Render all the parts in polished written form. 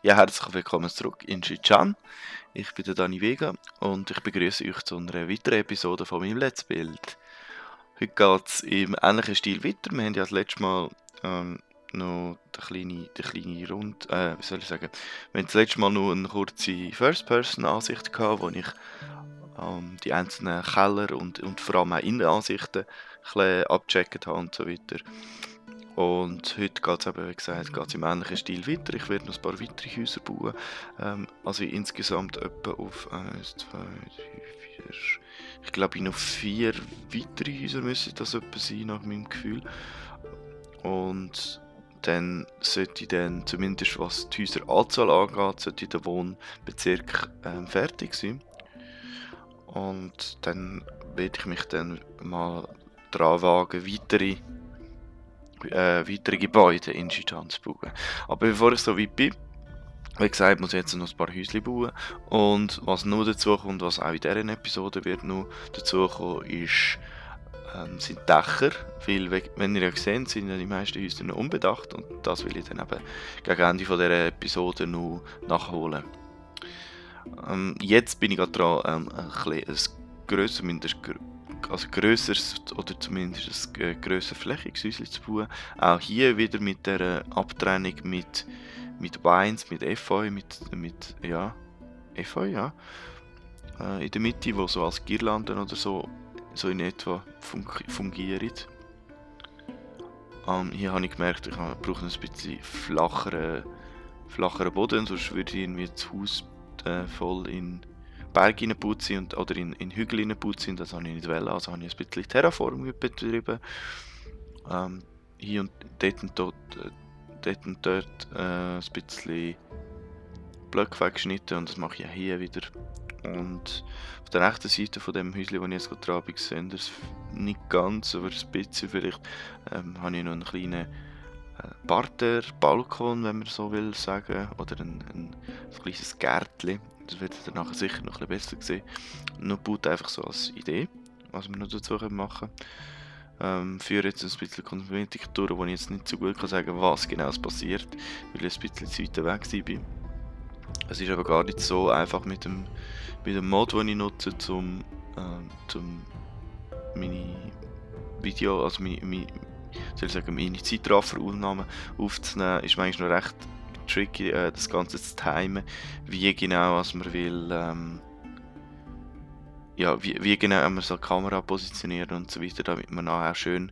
Ja, herzlich willkommen zurück in Shichan. Ich bin der Dani Vega und ich begrüße euch zu einer weiteren Episode von meinem Let's Build. Heute geht es im ähnlichen Stil weiter. Wir haben ja das letzte Mal noch die kleine wie soll ich sagen? Wir haben das letzte Mal nur eine kurze First-Person-Ansicht gehabt, wo ich die einzelnen Keller und vor allem auch Innenansichten ein bisschen abgecheckt habe und so weiter. Und heute geht es eben, wie gesagt, geht's im ähnlichen Stil weiter. Ich werde noch ein paar weitere Häuser bauen. Also insgesamt etwa auf 1, 2, 3, 4. Ich glaube, noch 4 weitere Häuser müssen das etwa sein, nach meinem Gefühl. Und dann sollte dann, zumindest was die Häuseranzahl angeht, sollte der Wohnbezirk fertig sein. Und dann werde ich mich dann mal dran wagen, weitere Gebäude in Shichan zu bauen. Aber bevor ich so weit bin, wie gesagt, muss ich jetzt noch ein paar Häuschen bauen. Und was noch dazu kommt, was auch in dieser Episode wird noch dazu kommen, sind Dächer. Weil, wenn ihr ja seht, sind ja die meisten Häuser noch unbedacht. Und das will ich dann eben gegen Ende dieser Episode noch nachholen. Jetzt bin ich gerade dran, ein grösseres oder zumindest ein grösserflächiges Häuschen zu bauen. Auch hier wieder mit der Abtrennung mit Vines, mit Efeu, Efeu, ja. In der Mitte, wo so als Girlanden oder so in etwa fungieren. Hier habe ich gemerkt, ich brauche ein bisschen flacheren Boden, sonst würde ich irgendwie das Haus voll in Berge reinputzen oder in Hügel reinputzen. Das habe ich nicht wollen, also habe ich ein bisschen Terraforming betrieben. Hier und dort ein bisschen Blöcke weggeschnitten und das mache ich ja hier wieder. Und auf der rechten Seite von dem Häuschen, wo ich jetzt gerade dran bin, seht ihr es nicht ganz, aber ein bisschen vielleicht, habe ich noch einen kleinen Balkon, wenn man so will sagen, oder ein kleines Gärtchen. Das wird ihr nachher sicher noch ein bisschen besser sehen. Nur baut einfach so als Idee, was wir noch dazu machen können. Führe jetzt ein bisschen Kosmetik durch, wo ich jetzt nicht so gut kann sagen, was genau passiert, weil ich ein bisschen zu weit weg war. Es ist aber gar nicht so einfach mit dem Mod, den ich nutze, um meine Video, also meine Zeitrafferaufnahmen aufzunehmen, ist manchmal noch recht tricky, das Ganze zu timen, wie genau was man will, wie genau man so die Kamera positionieren und so weiter, damit man nachher schön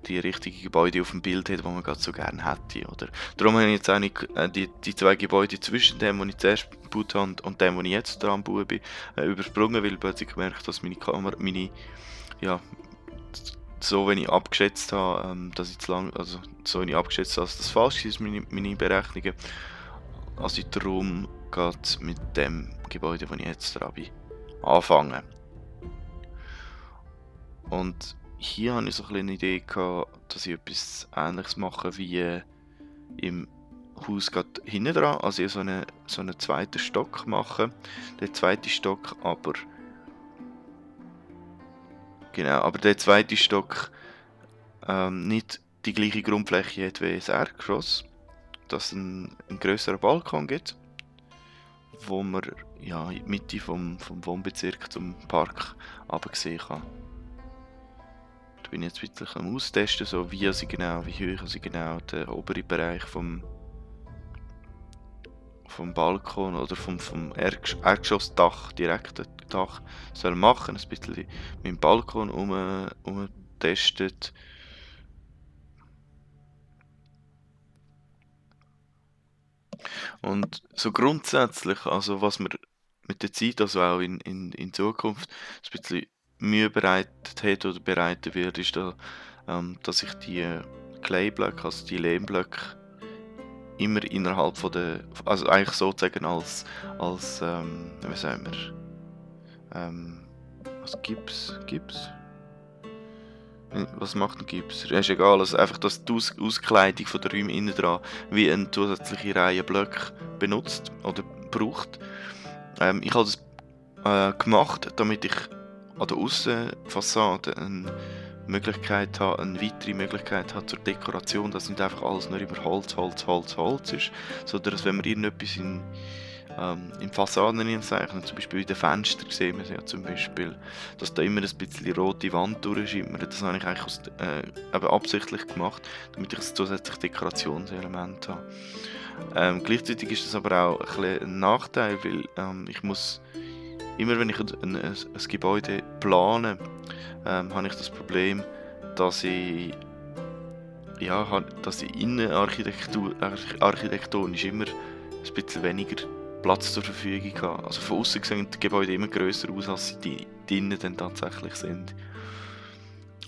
die richtigen Gebäude auf dem Bild hat, die man gerade so gerne hätte. Oder? Darum habe ich jetzt auch nicht, die 2 Gebäude zwischen dem, die ich zuerst gebaut habe und dem, wo ich jetzt dran bauen bin, übersprungen, weil ich plötzlich gemerkt habe, dass meine Kamera, so wenn ich abgeschätzt habe, dass das falsch ist, meine Berechnungen. Also darum geht es mit dem Gebäude, wo ich jetzt dran bin, anfangen. Und hier habe ich so eine Idee gehabt, dass ich etwas Ähnliches mache wie im Haus gerade hinten dran, also so einen zweiten Stock machen. Der zweite Stock aber der zweite Stock nicht die gleiche Grundfläche hat wie das Erdgeschoss, dass es einen grösseren Balkon gibt, wo man in die Mitte vom Wohnbezirk zum Park runtersehen kann. Da bin ich jetzt wirklich am Austesten, so wie hoch sie genau der obere Bereich vom Balkon oder vom Erdgeschossdach, direkten Dach, soll machen. Ein bisschen mit dem Balkon umtestet. Und so grundsätzlich, also was mir mit der Zeit, also auch in Zukunft, ein bisschen Mühe bereitet hat oder bereiten wird, ist da, dass ich die Clayblöcke, also die Lehmblöcke, immer innerhalb von der, also eigentlich sozusagen als wie sagen wir, was Gips? Was macht ein Gips? Ist egal, also einfach, dass die Auskleidung von der Räume innen dran wie eine zusätzliche Reihe Blöcke benutzt oder braucht. Ich habe das gemacht, damit ich an der Aussenfassade Möglichkeit habe, eine weitere Möglichkeit habe zur Dekoration, dass nicht einfach alles nur über Holz, Holz, Holz, Holz ist, sondern dass wenn man irgendetwas in Fassaden zeichnet, zum Beispiel in den Fenstern sehen wir es ja zum Beispiel, dass da immer ein bisschen rote Wand durchschimmert. Das habe ich eigentlich eben absichtlich gemacht, damit ich ein zusätzliches Dekorationselement habe. Gleichzeitig ist das aber auch ein bisschen ein Nachteil, weil ich muss immer, wenn ich ein Gebäude plane, habe ich das Problem, dass ich dass ich architektonisch immer ein bisschen weniger Platz zur Verfügung habe. Also von außen sehen die Gebäude immer grösser aus, als sie drinnen dann tatsächlich sind.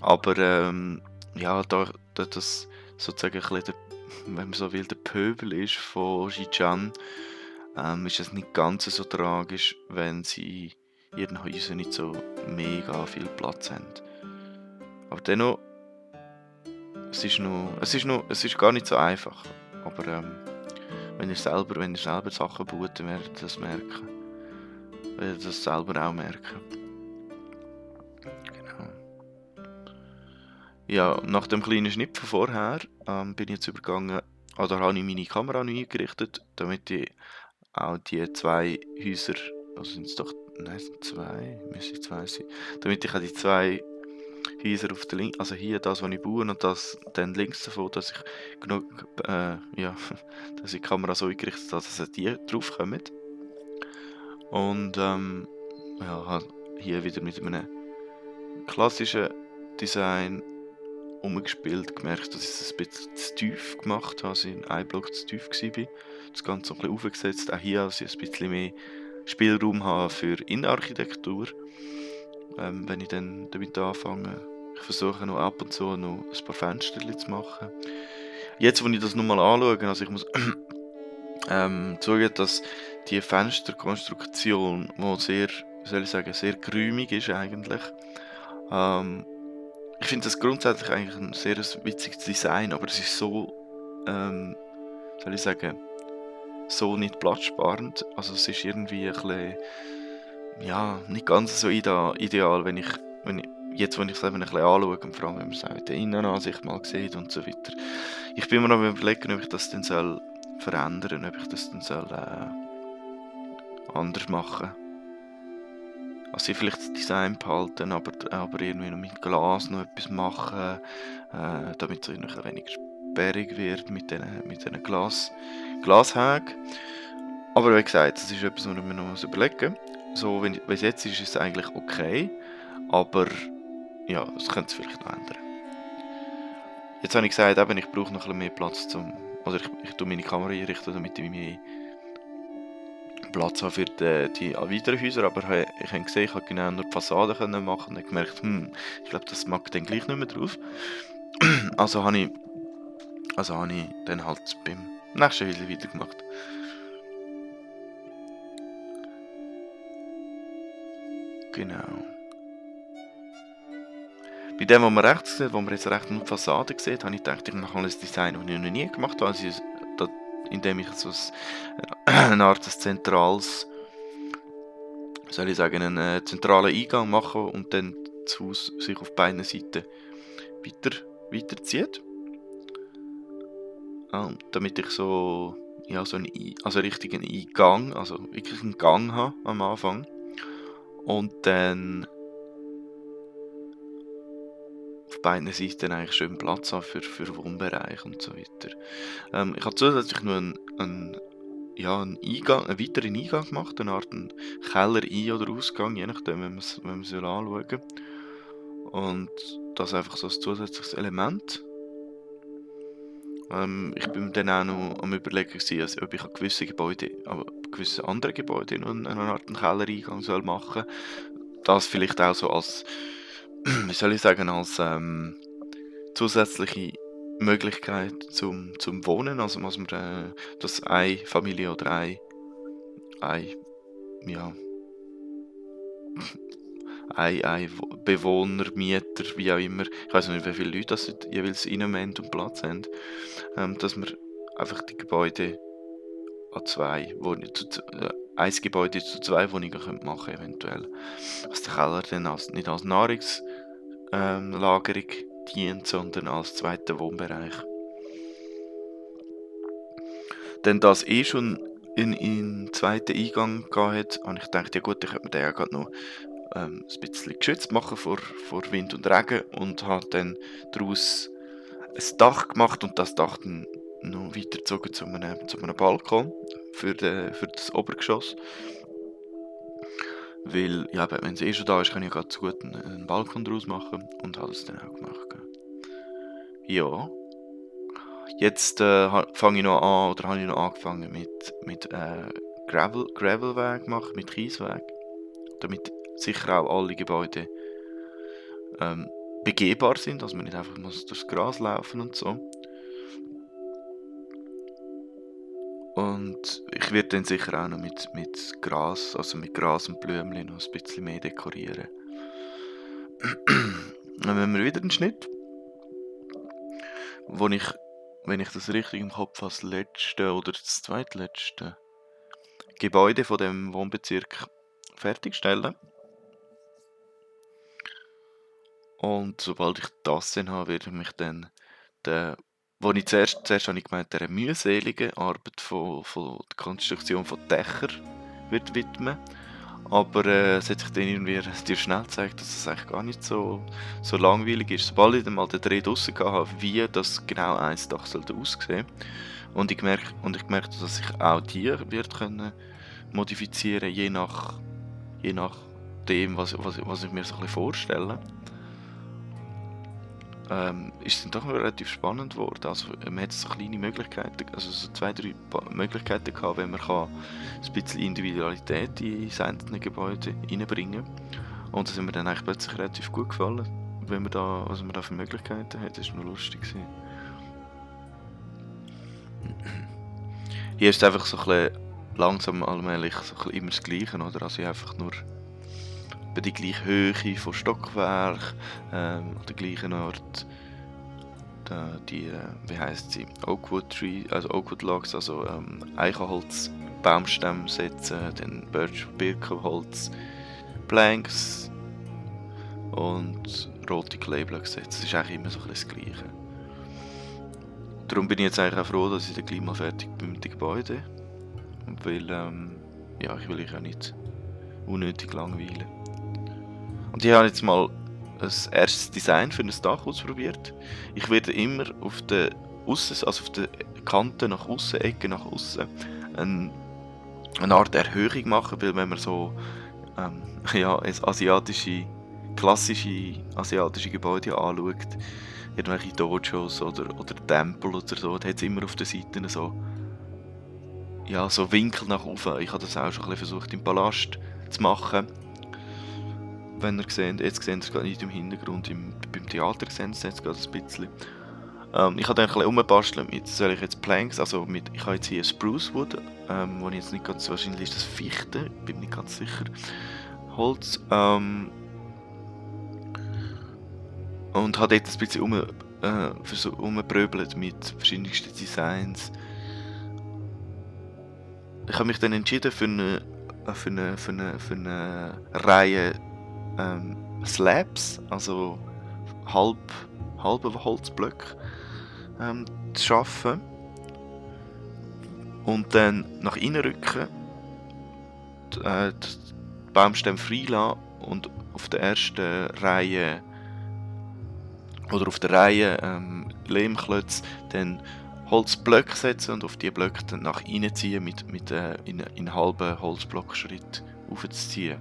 Aber ja, da das sozusagen ein bisschen wenn man so will, der Pöbel ist von Xinjiang, ist es nicht ganz so tragisch, wenn sie in ihren Häusern nicht so mega viel Platz haben. Aber dennoch, es ist gar nicht so einfach. Aber wenn ihr selber Sachen baut, dann werdet ihr das merken. Werdet ihr das selber auch merken. Genau. Ja, nach dem kleinen Schnitt von vorher bin ich jetzt übergegangen, oder habe ich meine Kamera neu eingerichtet, damit ich auch die zwei Häuser, also sind es doch, nein, es sind zwei, müssen zwei sein, damit ich auch die zwei Häuser auf der Linken, also hier das, was ich baue und das dann links davon, dass ich genug, ja, dass ich die Kamera so eingerichtet habe, dass die drauf kommen. Und ja, habe hier wieder mit einem klassischen Design umgespielt, gemerkt, dass ich es ein bisschen zu tief gemacht habe, dass ich in einem Block zu tief war. Das Ganze ein bisschen aufgesetzt, auch hier, dass ich ein bisschen mehr Spielraum habe für Innenarchitektur, wenn ich dann damit anfange. Ich versuche noch ab und zu noch ein paar Fenster zu machen. Jetzt, wo ich das nochmal anschaue, also ich muss zugeben, dass die Fensterkonstruktion, die sehr, wie soll ich sagen, sehr geräumig ist eigentlich, ich finde das grundsätzlich eigentlich ein sehr witziges Design, aber es ist so, soll ich sagen, so nicht platzsparend. Also es ist irgendwie ein bisschen, ja, nicht ganz so ideal, wenn ich jetzt, wenn ich es eben ein bisschen anschaue, und vor allem, wenn man es auch in der Innenansicht mal sieht und so weiter. Ich bin mir am überlegen, ob ich das dann soll verändern, ob ich das dann soll anders machen. Also ich vielleicht das Design behalten, aber irgendwie noch mit Glas noch etwas machen, damit es noch weniger sperrig wird mit diesen Glashägen. Aber wie gesagt, das ist etwas, was ich mir noch überlegen muss. So, wie es jetzt ist es eigentlich okay, aber ja, das könnte es vielleicht noch ändern. Jetzt habe ich gesagt, eben, ich brauche noch ein bisschen mehr Platz oder ich tue meine Kamera einrichten, damit ich mehr Platz habe für die weiteren Häuser, aber ich habe gesehen, ich konnte genau nur die Fassade machen und habe gemerkt, ich glaube, das mag dann gleich nicht mehr drauf. Also habe ich dann halt beim nächsten Häuschen weitergemacht. Genau. Bei dem, was man rechts sieht, wo man jetzt rechts nur die Fassade sieht, habe ich gedacht, ich mache mal ein Design, das ich noch nie gemacht habe, indem ich so eine Art zentrales, soll ich sagen, einen zentralen Eingang mache und dann das Haus sich auf beiden Seiten weiterzieht. Damit ich so einen richtigen Eingang, also wirklich einen Gang habe am Anfang. Und dann auf beiden Seiten eigentlich schön Platz habe für Wohnbereich und so weiter. Ich habe zusätzlich noch einen weiteren Eingang gemacht, eine Art Keller-Ein- oder Ausgang, je nachdem, wenn man es anschauen will. Und das ist einfach so ein zusätzliches Element. Ich bin dann auch noch am Überlegen gewesen, ob ich an gewisse andere Gebäude noch eine Art Kellereingang soll machen. Das vielleicht auch so als, wie soll ich sagen, als zusätzliche Möglichkeit zum Wohnen, also dass man dass eine Familie oder ein ja, ein Bewohner, Mieter, wie auch immer, ich weiß nicht, wie viele Leute das jeweils rein und Platz haben, dass man einfach die Gebäude an ein Gebäude zu zwei Wohnungen machen eventuell. Dass der Keller dann nicht als Lagerung dient, sondern als zweiter Wohnbereich. Denn da es schon in zweiten Eingang gehabt hat, habe ich gedacht, ja gut, ich könnte mir den ja gerade noch ein bisschen geschützt machen vor Wind und Regen und habe dann daraus ein Dach gemacht und das Dach dann noch weitergezogen zu einem Balkon für das Obergeschoss. Weil, ja, wenn es schon da ist, kann ich ganz gut einen Balkon draus machen und habe es dann auch gemacht. Ja, jetzt fange ich noch an, oder habe ich noch angefangen mit Gravelweg machen, mit Kiesweg, damit sicher auch alle Gebäude begehbar sind, dass man nicht einfach muss durchs Gras laufen und so. Und ich werde dann sicher auch noch mit Gras, also mit Gras und Blümchen noch ein bisschen mehr dekorieren. Dann haben wir wieder einen Schnitt, wo ich, wenn ich das richtig im Kopf habe, das letzte oder das zweitletzte Gebäude von dem Wohnbezirk fertigstellen. Und sobald ich das dann habe, werde ich mich dann wo ich zuerst habe ich gemeint, der mühseligen Arbeit von der Konstruktion von Dächern wird widmen. Aber es hat sich dann irgendwie dir schnell gezeigt, dass es eigentlich gar nicht so langweilig ist. Sobald ich dann mal den Dreh draussen habe, wie das genau ein Dach sollte aussehen. Und ich gemerkt, dass ich auch die wird können modifizieren, je nach dem, was ich mir so ein bisschen vorstelle. Ist es dann doch noch relativ spannend geworden. Also, man hat so kleine Möglichkeiten, also so 2, 3 Möglichkeiten gehabt, wenn man kann ein bisschen Individualität in das einzelne Gebäude reinbringen kann. Und das hat mir dann eigentlich plötzlich relativ gut gefallen, was man da für Möglichkeiten hat. Das war noch lustig gewesen. Hier ist es einfach so ein bisschen langsam allmählich so ein bisschen immer das Gleiche, oder? Also einfach nur bei der gleichen Höhe von Stockwerk, an der gleichen Ort wie heisst sie, Oakwood Logs, also Eichenholz, Baumstämme setzen, dann Birkenholz, Planks und rote Clayblocks setzen. Das ist eigentlich immer so ein bisschen das Gleiche. Darum bin ich jetzt eigentlich auch froh, dass ich dann gleich mal fertig bin mit dem Gebäude. Weil, ja, ich will euch auch nicht unnötig langweilen. Und ich habe jetzt mal ein erstes Design für ein Dach ausprobiert. Ich werde immer auf der Kanten nach außen, Ecken nach außen, eine Art Erhöhung machen, weil wenn man so ja, klassische asiatische Gebäude anschaut, irgendwelche Dojos oder Tempel oder so, da hat es immer auf den Seiten so Winkel nach oben. Ich habe das auch schon ein bisschen versucht im Palast zu machen. Wenn ihr seht, jetzt seht ihr es gerade nicht im Hintergrund, beim Theater seht ihr es jetzt gerade ein bisschen. Ich habe dann ein bisschen rumbasteln mit, soll ich jetzt Planks, also ich habe jetzt hier Spruce Wood, wo ich jetzt nicht ganz, wahrscheinlich ist das Fichte, bin nicht ganz sicher, Holz, und habe dort ein bisschen rumgepröbelt mit verschiedensten Designs. Ich habe mich dann entschieden für eine Reihe Slabs, also halbe Holzblöcke zu schaffen und dann nach innen rücken, die Baumstämme freilassen und auf der ersten Reihe oder auf der Reihe Lehmklötze dann Holzblöcke setzen und auf diese Blöcke dann nach innen ziehen in halben Holzblockschritt aufzuziehen.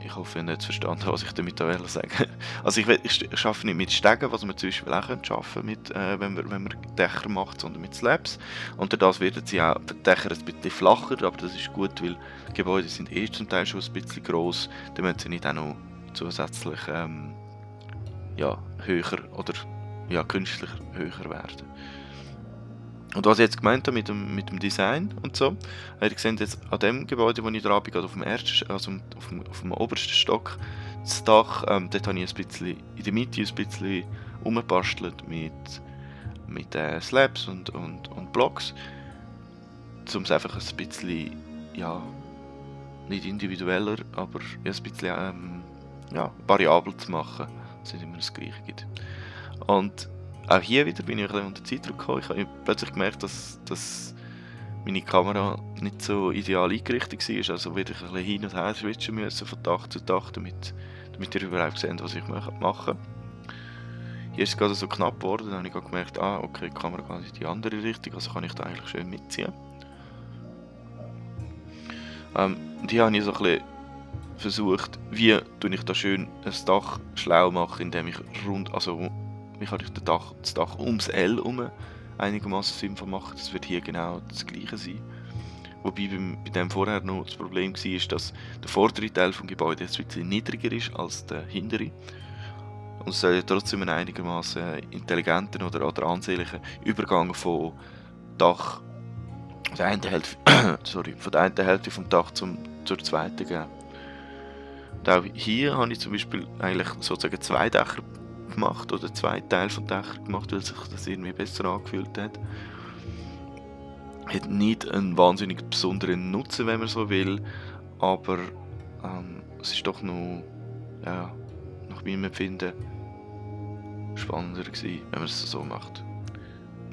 Ich hoffe, ihr habt jetzt verstanden, was ich damit sagen will. Also ich arbeite nicht mit Stegen, was man zum Beispiel auch arbeiten können, wenn man Dächer macht, sondern mit Slabs. Und dadurch werden die Dächer ein bisschen flacher, aber das ist gut, weil die Gebäude sind zum Teil schon ein bisschen gross. Dann müssen sie nicht auch noch zusätzlich höher oder künstlich höher werden. Und was ich jetzt gemeint habe mit dem Design und so, ihr seht jetzt an dem Gebäude, wo ich dran bin, auf dem obersten Stock, das Dach, dort habe ich ein bisschen, in der Mitte ein bisschen umgebastelt mit Slabs und Blocks, um es einfach ein bisschen, nicht individueller, aber ein bisschen ja, variabel zu machen, dass es nicht immer das Gleiche gibt. Und auch hier wieder bin ich ein bisschen unter Zeitdruck gekommen. Ich habe plötzlich gemerkt, dass meine Kamera nicht so ideal eingerichtet war. Also wieder ein bisschen hin und her switchen müssen von Tag zu Tag, damit ihr überhaupt seht, was ich mache. Hier ist es gerade so knapp geworden, dann habe ich gemerkt, okay, die Kamera geht in die andere Richtung, also kann ich da eigentlich schön mitziehen. Und hier habe ich so ein bisschen versucht, wie tue ich da schön ein Dach schlau machen, indem ich wie kann ich das Dach ums L herum einigermaßen sinnvoll machen. Das wird hier genau das Gleiche sein. Wobei bei dem vorher noch das Problem war, dass der vordere Teil des Gebäudes ein bisschen niedriger ist als der hintere. Und es soll ja trotzdem einen einigermaßen intelligenten oder ansehnlichen Übergang von Dach, der einen Hälfte, von der einen Hälfte vom Dach zur zweiten geben. Und auch hier habe ich zum Beispiel eigentlich sozusagen zwei Dächer gemacht oder zwei Teile von Dächern gemacht, weil sich das irgendwie besser angefühlt hat. Hat nicht einen wahnsinnig besonderen Nutzen, wenn man so will, aber es ist doch noch, ja, nach meinem Empfinden spannender gewesen, wenn man es so macht.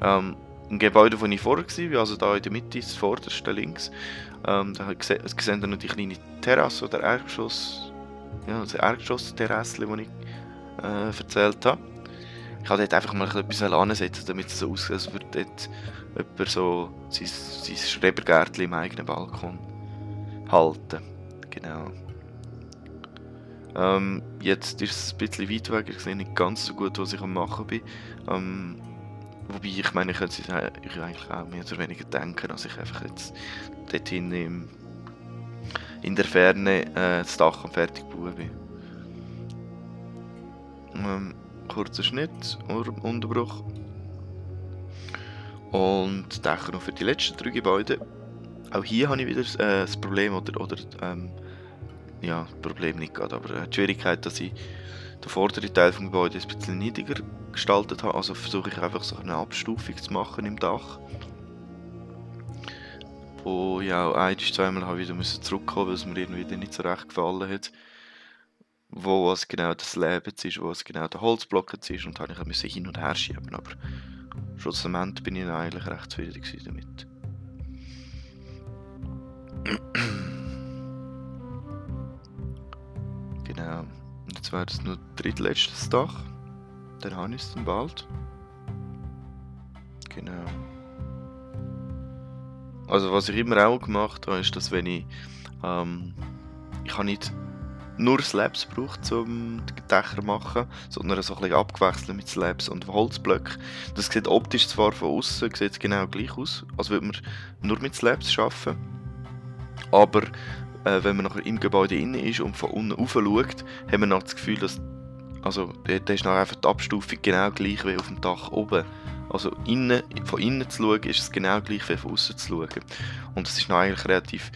Im Gebäude, wo ich vorher war, also da in der Mitte, das vorderste links, da sehen noch die kleine Terrasse oder Erdgeschoss, ja, das Erdgeschoss-Terrasse, das ich erzählt habe. Ich habe dort einfach mal etwas ansetzen, damit es so aussieht, als würde dort jemand so sein Schrebergärtchen im eigenen Balkon halten. Genau. Jetzt ist es ein bisschen weit weg, ich sehe nicht ganz so gut, was ich am machen bin. Wobei, ich meine, ich könnte es eigentlich auch mehr oder weniger denken, als ich einfach jetzt dorthin in der Ferne das Dach am fertig bauen bin. Kurzer Schnitt, Unterbruch. Und Dächer noch für die letzten 3 Gebäude. Auch hier habe ich wieder das Problem, Problem nicht gerade, aber die Schwierigkeit, dass ich den vorderen Teil des Gebäudes ein bisschen niedriger gestaltet habe. Also versuche ich einfach so eine Abstufung zu machen im Dach. Wo ja auch ein- bis zweimal habe ich wieder zurückkommen, weil es mir irgendwie nicht so recht gefallen hat. Wo es genau das Slab jetzt ist, wo es genau der Holzblock jetzt ist, und habe ich hin und her schieben, aber schlussendlich bin ich eigentlich recht zufrieden damit. Genau. Und jetzt wäre das nur drittletztes Dach. Dann habe ich es dann bald. Genau. Also was ich immer auch gemacht habe, ist, dass wenn ich habe nicht nur Slabs gebraucht, um die Dächer zu machen, sondern so ein bisschen abgewechselt mit Slabs und Holzblöcken. Das sieht optisch zwar von außen genau gleich aus, als würde man nur mit Slabs arbeiten. Aber wenn man nachher im Gebäude innen ist und von unten rauf schaut, haben wir noch das Gefühl, dass da ist nachher einfach die Abstufung genau gleich wie auf dem Dach oben. Also von innen zu schauen, ist es genau gleich wie von außen zu schauen. Und das ist noch eigentlich relativ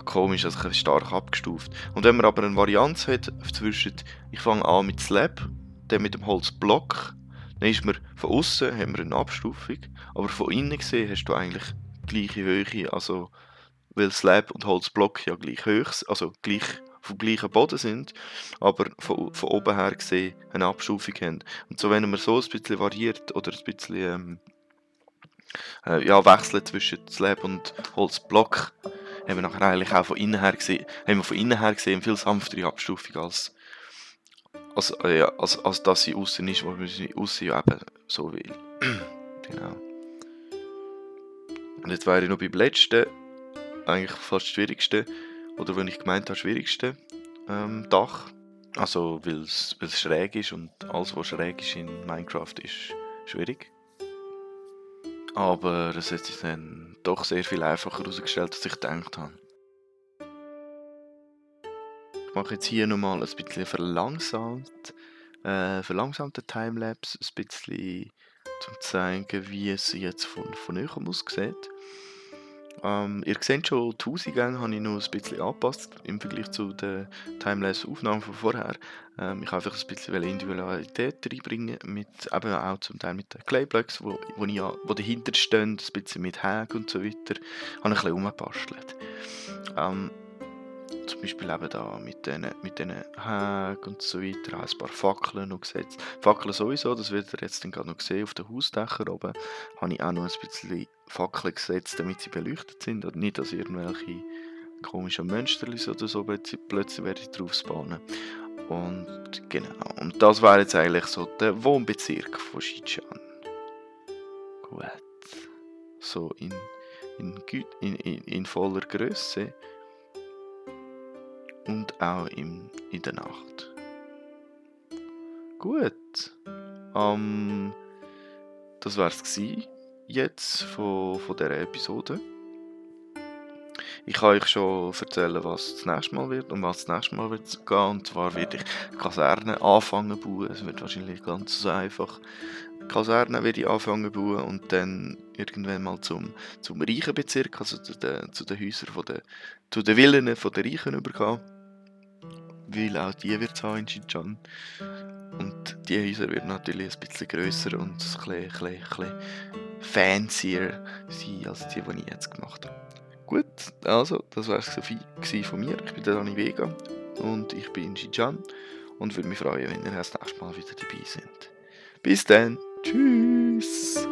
komisch, also ein bisschen stark abgestuft. Und wenn man aber eine Varianz hat zwischen, ich fange an mit Slab, dann mit dem Holzblock, dann ist man von außen haben wir eine Abstufung, aber von innen gesehen hast du eigentlich gleiche Höhe, also weil Slab und Holzblock ja gleich hoch, also gleich vom gleichen Boden sind, aber von oben her gesehen eine Abstufung haben. Und so, wenn man so ein bisschen variiert oder ein bisschen wechselt zwischen Slab und Holzblock, haben wir nachher eigentlich auch von innen her gesehen eine viel sanftere Abstufung als dass sie außen ist, wo man sie außen ja eben so will. Genau. Und jetzt wäre ich noch beim letzten, eigentlich fast das schwierigste, oder wenn ich gemeint habe, schwierigste Dach. Also, weil es schräg ist und alles, was schräg ist in Minecraft, ist schwierig. Aber es hat sich dann doch sehr viel einfacher herausgestellt, als ich gedacht habe. Ich mache jetzt hier nochmal ein bisschen verlangsamten Timelapse, ein bisschen zum zeigen, wie es jetzt von oben aussieht. Ihr seht schon, die Hausgänge habe ich noch ein bisschen angepasst im Vergleich zu den Timelapse-Aufnahmen von vorher. Ich habe einfach ein bisschen Individualität reinbringen, eben auch zum Teil mit den Clayblocks, wo dahinter stehen, ein bisschen mit Hägen und so weiter. Habe ich ein bisschen umgebastelt. Zum Beispiel eben da mit den Häken und so weiter. Auch ein paar Fackeln noch gesetzt. Fackeln sowieso, das wird ihr jetzt dann gerade noch sehen auf den Hausdächern oben. Habe ich auch noch ein bisschen Fackeln gesetzt, damit sie beleuchtet sind. Und nicht, dass irgendwelche komischen Mönsterchen oder so plötzlich werde ich drauf spawnen. Und genau. Und das wäre jetzt eigentlich so der Wohnbezirk von Shinchan. Gut. So in voller Größe und auch in der Nacht. Gut. Das wär's gsi jetzt von dieser Episode. Ich kann euch schon erzählen, was das nächste Mal wird und was das nächste Mal wird gehen. Und zwar werde ich Kasernen anfangen bauen. Es wird wahrscheinlich ganz so einfach. Kasernen werde ich anfangen bauen und dann irgendwann mal zum reichen Bezirk, also zu den Häusern zu den Villen von den Reichen übergehen. Weil auch die wird es haben in Xinjiang. Und die Häuser werden natürlich ein bisschen grösser und ein bisschen fancier sein als die ich jetzt gemacht habe. Gut, also, das war es von mir. Ich bin der Dani Vega und ich bin in Xinjiang und würde mich freuen, wenn ihr das nächste Mal wieder dabei seid. Bis dann, tschüss!